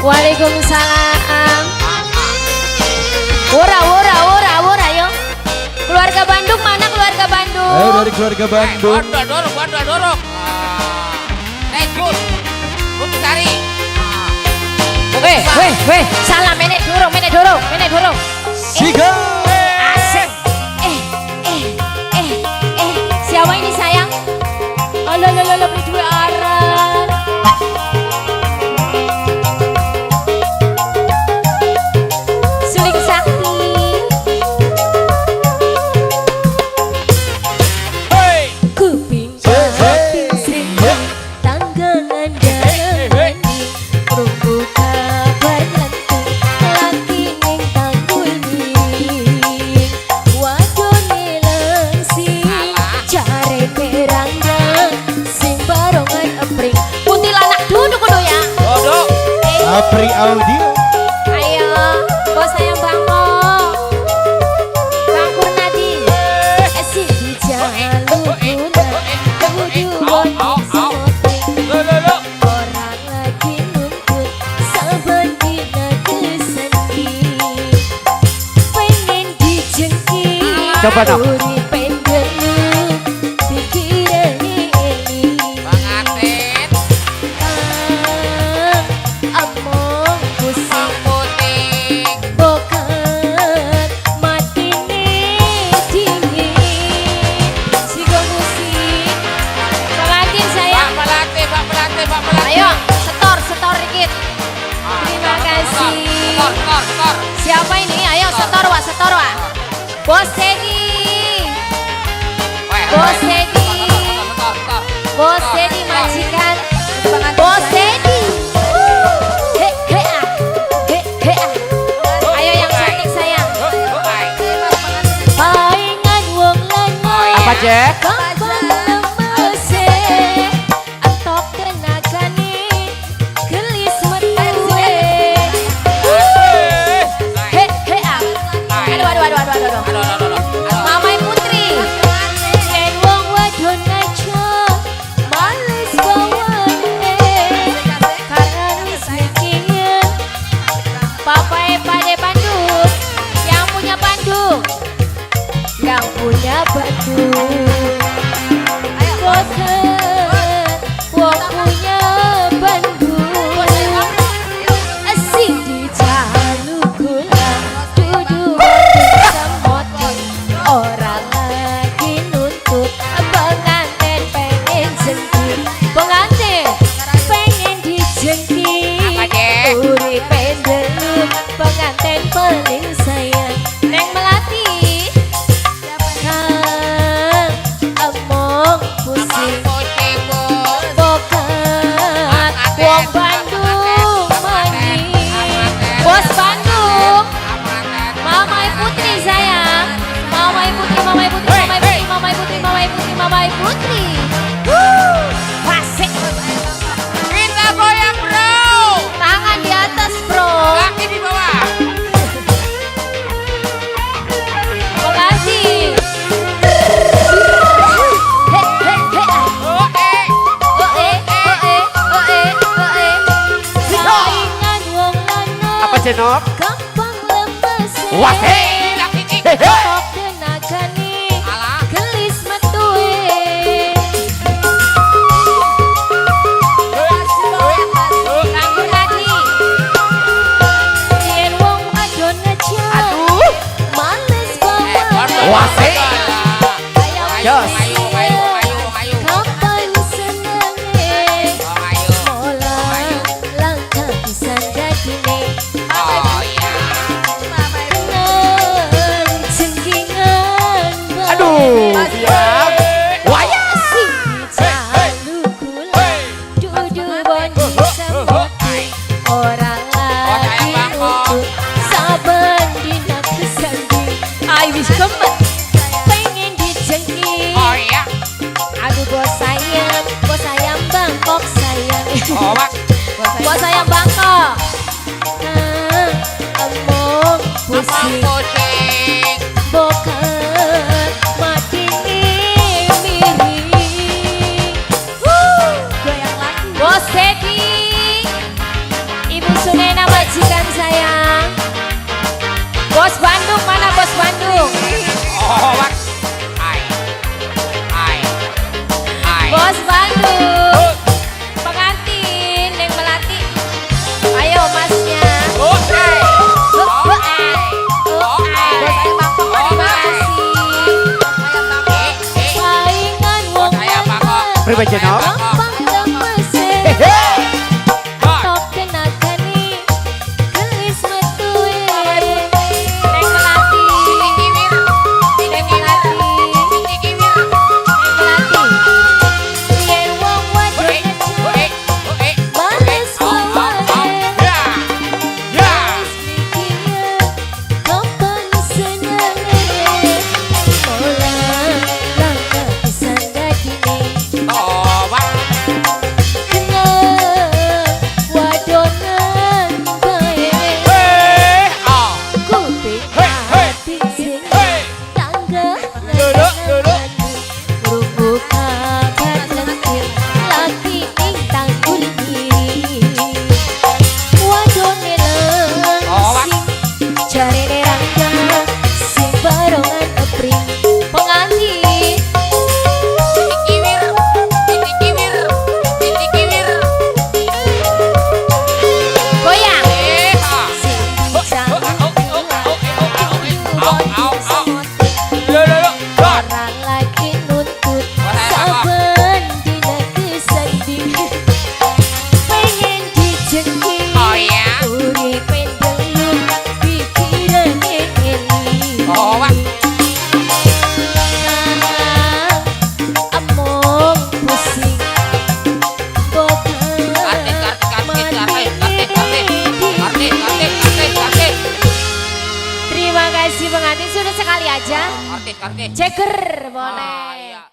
Waalaikumsalam. Wora wora wora wora yo. Keluarga Bandung mana keluarga Bandung? Ayo dari keluarga Bandung. Bodol dorong, bodol dorong. Negus. Putri. Weh, weh, weh, salah menek dorong, menek dorong, menek dorong. Siga. Asik. Eh, eh, eh, eh. Siapa ini sayang? Alah, alah, alah, beli dua arah. Suling sakti. Hei. Kuping kuping sing tanggangan dalan krungu kabar lenting laki ning tanggul miring wadone langsing jare kerangga sing barongan epring kuntilanak duduk kudu ya. Dodok. Apri Audio. Ayo, bos sayang Bangko. Bang Kurnadi. Sing dijaluk guna kudu wong semoting. Lo lo lo. Orang lagi nuntut saben dina kesanding. Pengen dijengki. Coba dong. Uripe ndeluk pikirane eling. Pengantin. Kang among pusing Putih. bokat matine dingin. Sigo musik. Pengantin sayang. Pak Pelatih, Pak Pelatih, Pak Pelatih. Ayo, setor, setor dikit. Terima kasih. Setor, setor, setor. Siapa ini? Ayo setor wak, setor wak. Bos Teddy. Weh, Bos weh. Teddy. Setor, setor, setor. Bos Teddy majikan. Bos Teddy. He he ah. He he ah. Ayo yang cantik sayang. Paingan wong lanang. Apa Jack? Gampang lemese, entok tenagane, gelis metuwe. He he ah. Aduh aduh aduh aduh aduh. Aduh, aduh, aduh, aduh. Mamai Putri. Yen wong wadon aja males bawane. Karena wis mikir. Papae Pade Pandu. Yang punya Pandu. Yang punya batu. Bosen wong punya Bandung. Sing dijaluk gula dudu semotin. Ora lagi nuntut pengantin pengen jengki. Pengantin pengen dijengki. Apa, Dek? Uripe ndeluk pengantin paling sayang. Neng Melati. Kang among pusing Pusing, Bu. bokat wong Bandung maning. Bos Bandung. Mamai Putri sayang. Mamai Putri, Mamai Putri, Mamai Putri, Mamai Putri, Mamai Putri, Mamai Putri. Asik. Kita goyang, bro. Tangan di atas, bro. Kaki di bawah. Makasih. He he he ah. Oh, eh. Oh eh, oh eh, oh eh, oh eh. Saingan wong lanang. Apa Jenok? Gampang lemes. Wasik. Laki cik. Tok tenagane. Alah. Gelis metuwe. Kang Hadi. Yen wong wadon ngejak. Aduh. Males Eh, bawane. bodol. Wasik. Ayo, Jos. Ayo, ayo, ayo, ayo. Kapan senenge? Oh, ayo. Mola langkah pisan dadine. Oh, iya. Kenang jengkingan bae. Aduh. Biang. Waya. Sing dijaluk gula dudu boni semoti. Ora lagi nuntut saben dina kesanding. Ai wis kemet pengen dijengki. Oh, iya. Aduh bos ayam Bangkok sayang. Oh, Pak. Bos ayam Bangkok. Ah, among Among pusing pusing. bokat mati miring. Goyang lagi. Bos Teddy, Ibu Sunena. sayang. Bos Bandung mana Bos Bandung? Oh, wak. Ai. Ai. Ai. Bos Bandung. Pengantin Neng Melati. Ayo masnya. Oh, ai. Oh, ai. Oh, ai. Bos saya Bangkok, terima kasih. Eh, eh. Palingan wong Saya Bangkok. Priwe jenong? Gampang temese. Hehe. Dot. Top tenagane gelis metuwe. Neng Melati. Kiwir. Neng Melati. Kiwir. Neng Melati. Yen wong wadon Eh, eh, eh. males Oh, oh, oh. bawane. Ya. Ya. Kapan senenge mola langkah pisan dadine Oh, wak. kena wadonan bae Eh, oh. kuping Hei, hei. ati sing Hei. tangga Lho, lho, lho. krungu kabar lentil laki ning tanggul kiri wadone Oh, wak. langsing jarene rangga sing barongan epring pengantin. Kiwir. Titik kiwir. Titik kiwir. Goyang Eh, ah. sing Oh, dijaluk oh, oh, oh, oh, oh, oh, oh, oh. Lho, lho, lho. Dot. ora lagi nuntut Ora, apa? saben dina kesanding pengen dijengki Oh, iya. uripe ndeluk pikirane eli. Oh, wak. Among pusing boten Kartik, kartik, kartik, kartik, kartik, kartik. Kartik, kartik, kartik, kartik. Terima kasih pengantin sudah sekali aja. Kartik, kartik. Ceker boleh. Ah, iya.